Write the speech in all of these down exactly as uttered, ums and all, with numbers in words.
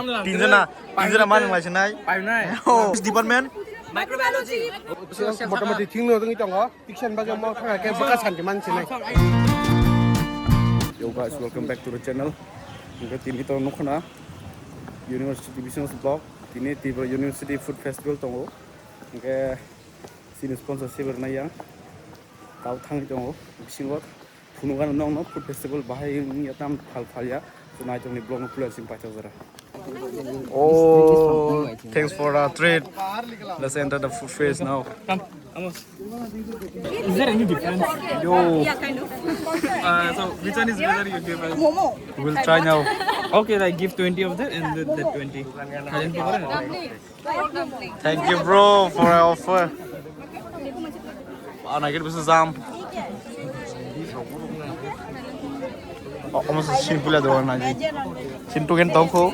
Tinjana, tinjana man lai sinai. Painai. Oh, department. Microbiology. Motamoti thing no tong tongo. Tiksan bagwi mo thang ke baka santi man sinai. Yo guys, welcome back to the channel. Hingke tini to nukho na University Division Block. Tini Tripura University Food Festival tongo. Hingke sini sponsorship rwnai yang. Tao thangwi tongo bisingo. Phunukgano nokno food festival bahai wngya tam phal phalya. So naitongni vlogno khulai simi paithak jora. Oh, thanks for the treat. Let's enter the food fest now. Come, vamos. Is there any difference? Yo. Uh, so which one is better you give us? We'll try now. Okay, I give twenty of that and that, that twenty. Kalian pokora? Thank you, bro, for your offer. Ana gir bisa jam. Oh, kamu sini pula doang lagi. Sini tuh kan toko.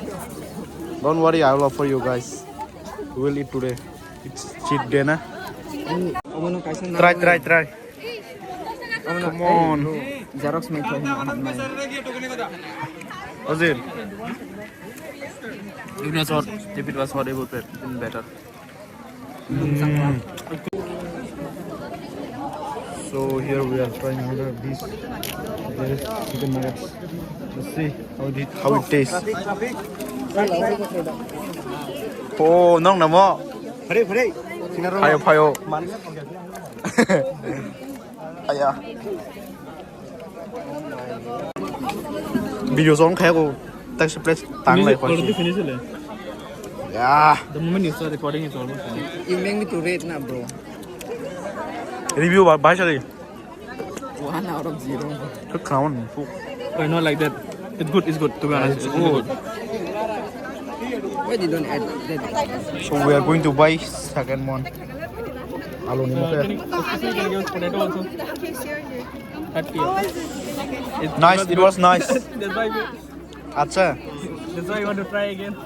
Don't worry, I will offer you guys. We will eat today. It's cheat day na. Try, try, try. Come on. Xerox mai khai na anam mai. Ozil. If not hot, if it was hot, it would have been better. So here we are trying another dish. There is chicken nuggets. Let's see how it, how it tastes. Oh, nong namo. Phayo, phayo. Aya. Video song kaya ko tak surprise tang lai. Already finish le. Yeah. The moment you start recording, it's almost finished. You make me to rate na, bro. Review ba, ba sari. One out of zero. Kau kawan. Why not like that? It's good, it's good, to be honest. It's really good. Why they don't add that? So we are going to buy second one. Alu ni mo kaya? Can you, can you give us potato also? Thirty. Nice, it was nice. That's why we, Acha. That's why you want to try again.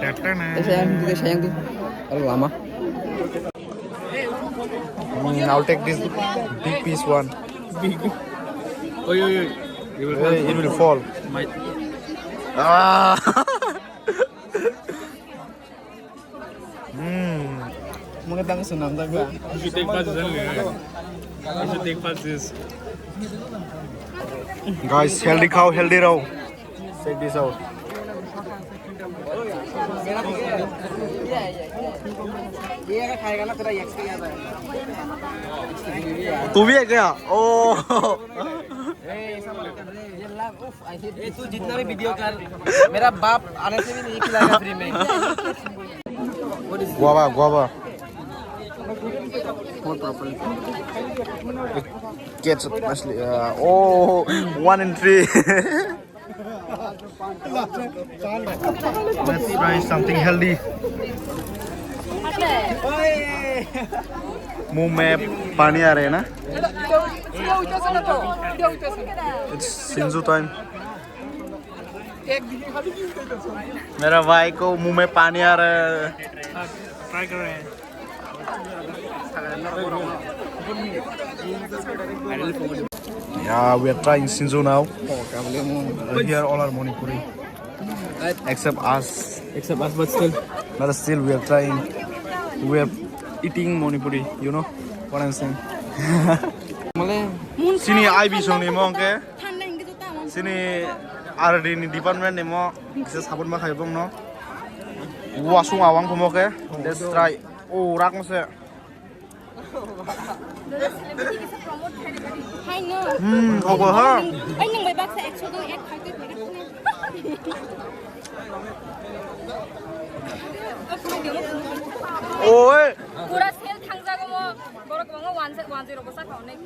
Saya yang di, saya yang di. Aduh, lama. Hmm, I'll take this big piece one. Big. Oh, yo, yo. You will fall. It will fall. Might. Ah. Hmm. Mungkin tang senang tak ba? You should take fast decision. You should take fast decision. Guys, healthy khao, healthy raho. Check this out. तू भी है क्या? Oh. ए, तू जितना भी वीडियो कर, मेरा बाप आने से भी नहीं खिलाएगा फ्री में। Guava, guava. It gets nicely. Uh, oh, one in three. Let's try something healthy. मुंह में पानी आ रहा है ना? It's Shinju time. मेरा भाई को मुंह में पानी आ रहा है. Try कर रहे हैं. Yeah, we are trying Shinju now. Here all are Manipuri. Except us. Except us, but still. But still, we are trying. We are eating Manipuri, you know what I'm saying? Sini I B song ni mong ke. Sini R D ni department ni mo. Kisa sabun ma khai bong no. Wasung awang kumo ke. Let's try. Oh, rak mo se. Hai no. Hmm, obo ha. Ai, nang bai baksa ekso dong, ek khai tei khai. Oi. Pura sel thangjago mo. Borok kwbangma one, one zero ko sakha onai.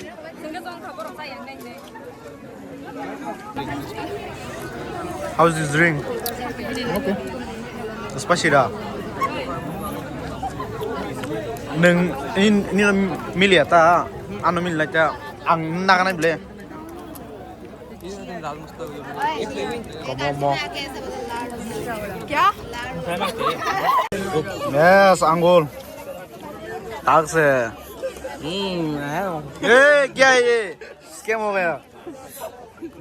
Singke jong kha borok sa yang nai nai. How's this drink? Okay. Spicy da. Nung in, ini milia ta, ano mil lai ta, ang naga nai ble. Komo mo. Kya? Yes, angul. Thak se. Hmm, eh. Eh, kya ye? Scam ho gaya.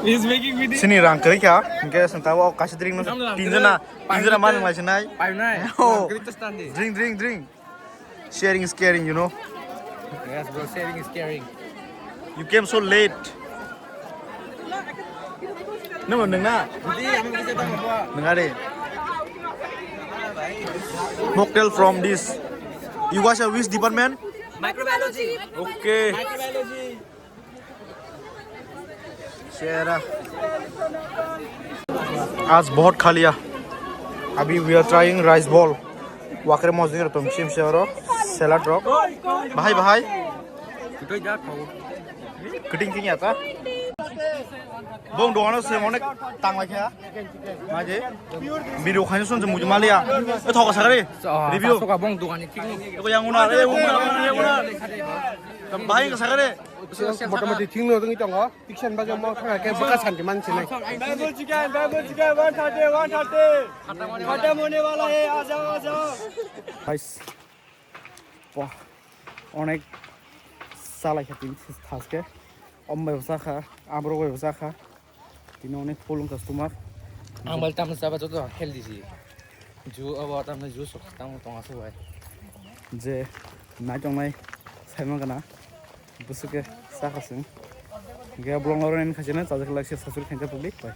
He's making video. Sini rang kwrwi kha, hwnkhe chwng tabuk kaisa drink no tinjana, tinjana ma nwnglai sinai. Painai. Oh. Drink, drink, drink. Sharing is caring, you know. Yes, bro, sharing is caring. You came so late. Nung nung na? Nung ari. Mocktail from this. You guys are which department? Microbiology. Okay. Microbiology. Chera. Aaj bahut kha liya. Abhi we are trying rice ball. Wakre mojni rok tong sim se oro. Salad rok. Bahai bahai. Kiting king ya ta. Bong doano se onek tang lai kha. Maje. Biru khain sun se mujma liya. E thoka sagari. Review. Bong dogani king. Ko yang una, e una, e una. Bahai sagari. Motamoti thing no tongwi tongo. Tiksan bagwi mo thangkhe bwkha santi man sinai. Bible chicken, Bible chicken, one thirty, one thirty. Khatam hone wala hai, aa jao, aa jao. Guys, wah, onek salai kha tini thaske. Om bai bwsa kha, aborok bai bwsa kha. Tini onek full wngkha stomach. Ang bai tamni chaba joto healthy si. Ju abo tamni juice rok tamo tong aswk bai. Je nai tongnai saimang gana. Bwswk khe sakha chwng. Hwnkhe vlog no oro end khaisano, chajak like, share, subscribe khaina public bai.